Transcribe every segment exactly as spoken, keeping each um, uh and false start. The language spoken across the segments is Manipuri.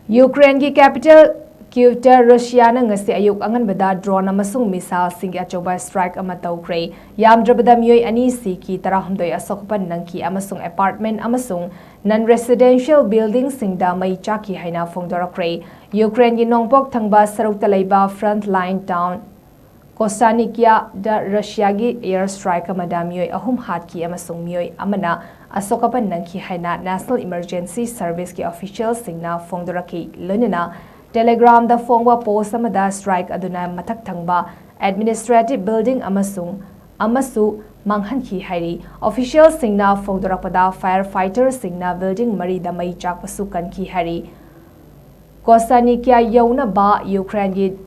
ꯌꯨꯀ꯭ꯔꯦꯟꯒꯤ capital Kyiv ꯇ ꯔꯨꯁꯤꯌꯥꯅ ꯉꯁꯤ ꯑꯌꯨꯛ ꯑꯉꯟꯕꯗ drone ꯑꯃꯁꯨꯡ missile ꯁꯤꯡꯒꯤ ꯑꯆꯧꯕ strike ꯑꯃ ꯇꯧꯈ꯭ꯔꯦ꯫ ꯌꯥꯝꯗ꯭ꯔꯕꯗ ꯃꯤꯑꯣꯏ ꯑꯅꯤ ꯁꯤꯈꯤ, ꯇꯔꯥꯍꯨꯝꯗꯣꯏ ꯑꯁꯣꯛ ꯑꯄꯟ ꯅꯪꯈꯤ ꯑꯃꯁꯨꯡ apartment ꯑꯃꯁꯨꯡ non residential building ꯁꯤꯡꯗ ꯃꯩ ꯆꯥꯛꯈꯤ ꯍꯥꯏꯅ ꯐꯣꯡꯗꯣꯔꯛꯈ꯭ꯔꯦ꯫ ꯌꯨꯀ꯭ꯔꯦꯟꯒꯤ ꯅꯣꯡꯄꯣꯛ ꯊꯪꯕ ꯁꯔꯨꯛꯇ ꯂꯩꯕ frontline town Kostanikia ꯗ ꯔꯨꯁꯤꯌꯥꯒꯤ air strike ꯑꯃꯗ ꯃꯤꯑꯣꯏ ꯑꯍꯨꯝ ꯍꯥꯠꯈꯤ ꯑꯃꯁꯨꯡ ꯃꯤꯑꯣꯏ ꯑꯃꯅ ꯑꯁꯣꯛ ꯑꯄꯟ ꯅꯪꯈꯤ ꯍꯥꯏꯅ National Emergency Service ꯀꯤ official ꯁꯤꯡꯅ ꯐꯣꯡꯗꯣꯔꯛꯈꯤ꯫ ꯂꯣꯏꯅꯅ Telegram ꯗ ꯐꯣꯡꯕ post ꯑꯃꯗ strike ꯑꯗꯨꯅ ꯃꯊꯛ ꯊꯪꯕ administrative building ꯑꯃꯁꯨꯡ ꯑꯃꯁꯨ ꯃꯥꯡꯍꯟꯈꯤ ꯍꯥꯏꯔꯤ꯫ Official ꯁꯤꯡꯅ ꯐꯣꯡꯗꯣꯔꯛꯄꯗ, firefighter ꯁꯤꯡꯅ building ꯃꯔꯤꯗ ꯃꯩ ꯆꯥꯛꯄꯁꯨ ꯀꯟꯈꯤ ꯍꯥꯏꯔꯤ꯫ Kostanikia ꯌꯧꯅꯕ ꯌꯨꯀ꯭ꯔꯦꯟꯒꯤ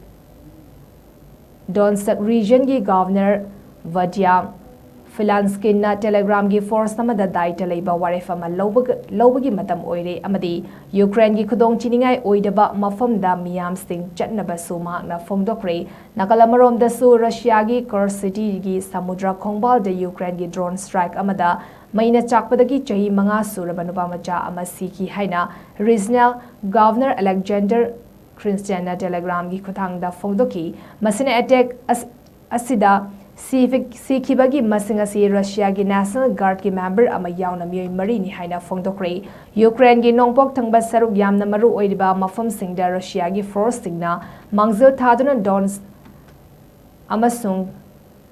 Donetsk region ꯒꯤ governor Vadya Filanskin ꯅ Telegram ꯒꯤ post ꯑꯃꯗ ꯗꯥꯏꯇ ꯂꯩꯕ ꯋꯥꯔꯦꯞ ꯑꯃ ꯂꯧꯕꯒ-, ꯂꯧꯕꯒꯤ ꯃꯇꯝ ꯑꯣꯏꯔꯦ ꯑꯃꯗꯤ ꯌꯨꯀ꯭ꯔꯦꯟꯒꯤ ꯈꯨꯗꯣꯡ ꯊꯤꯅꯤꯡꯉꯥꯏ ꯑꯣꯏꯗꯕ ꯃꯐꯝꯗ ꯃꯤꯌꯥꯝꯁꯤꯡ ꯆꯠꯅꯕꯁꯨ ꯃꯍꯥꯛꯅ ꯐꯣꯡꯗꯣꯛꯈ꯭ꯔꯦ꯫ ꯅꯥꯀꯜ ꯑꯃꯔꯣꯝꯗꯁꯨ, ꯔꯨꯁꯤꯌꯥꯒꯤ Kursk city ꯒꯤ ꯁꯃꯨꯗ꯭ꯔ ꯈꯣꯡꯕꯥꯜꯗ ꯌꯨꯀ꯭ꯔꯦꯟꯒꯤ drone strike ꯑꯃꯗ ꯃꯩꯅ ꯆꯥꯛꯄꯗꯒꯤ ꯆꯍꯤ ꯃꯉꯥ ꯁꯨꯔꯕ ꯅꯨꯄꯥ ꯃꯆꯥ ꯑꯃ ꯁꯤꯈꯤ ꯍꯥꯏꯅ regional governor Alexander Christian ꯅ Telegram ꯒꯤ ꯈꯨꯠꯊꯥꯡꯗ ꯐꯣꯡꯗꯣꯛꯈꯤ꯫ ꯃꯁꯤꯅ attack ꯑꯁ-, ꯑꯁꯤꯗ ꯁꯤ-, ꯁꯤꯈꯤꯕꯒꯤ ꯃꯁꯤꯡ ꯑꯁꯤ ꯔꯨꯁꯤꯌꯥꯒꯤ National Guard ꯀꯤ member ꯑꯃ ꯌꯥꯎꯅ ꯃꯤꯑꯣꯏ ꯃꯔꯤꯅꯤ ꯍꯥꯏꯅ ꯐꯣꯡꯗꯣꯛꯈ꯭ꯔꯦ꯫ ꯌꯨꯀ꯭ꯔꯦꯟꯒꯤ ꯅꯣꯡꯄꯣꯛ ꯊꯪꯕ ꯁꯔꯨꯛ ꯌꯥꯝꯅ ꯃꯔꯨ ꯑꯣꯏꯔꯤꯕ ꯃꯐꯝꯁꯤꯡꯗ ꯔꯨꯁꯤꯌꯥꯒꯤ force ꯁꯤꯡꯅ ꯃꯥꯡꯖꯤꯜ ꯊꯥꯗꯨꯅ Donetsk ꯑꯃꯁꯨꯡ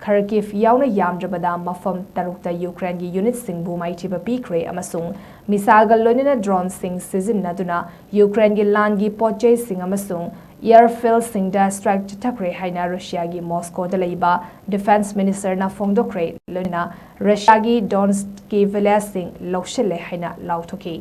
Kharkiv ꯌꯥꯎꯅ ꯌꯥꯝꯗ꯭ꯔꯕꯗ ꯃꯐꯝ ꯇꯔꯨꯛꯇ ꯌꯨꯀ꯭ꯔꯦꯟꯒꯤ unit ꯁꯤꯡꯕꯨ ꯃꯥꯏꯊꯤꯕ ꯄꯤꯈ꯭ꯔꯦ ꯑꯃꯁꯨꯡ missile ꯒ ꯂꯣꯏꯅꯅ drone ꯁꯤꯡ ꯁꯤꯖꯤꯟꯅꯗꯨꯅ ꯌꯨꯀ꯭ꯔꯦꯟꯒꯤ ꯂꯥꯟꯒꯤ ꯄꯣꯠꯆꯩꯁꯤꯡ ꯑꯃꯁꯨꯡ airfield ꯁꯤꯡꯗ strike ꯆꯠꯊꯈ꯭ꯔꯦ ꯍꯥꯏꯅ ꯔꯨꯁꯤꯌꯥꯒꯤ Moscow ꯗ ꯂꯩꯕ defence minister ꯅ ꯐꯣꯡꯗꯣꯛꯈ꯭ꯔꯦ꯫ ꯂꯣꯏꯅꯅ ꯔꯨꯁꯤꯌꯥꯒꯤ Donetsk ꯀꯤ village ꯁꯤꯡ ꯂꯧꯁꯤꯜꯂꯦ ꯍꯥꯏꯅ ꯂꯥꯎꯊꯣꯛꯈꯤ꯫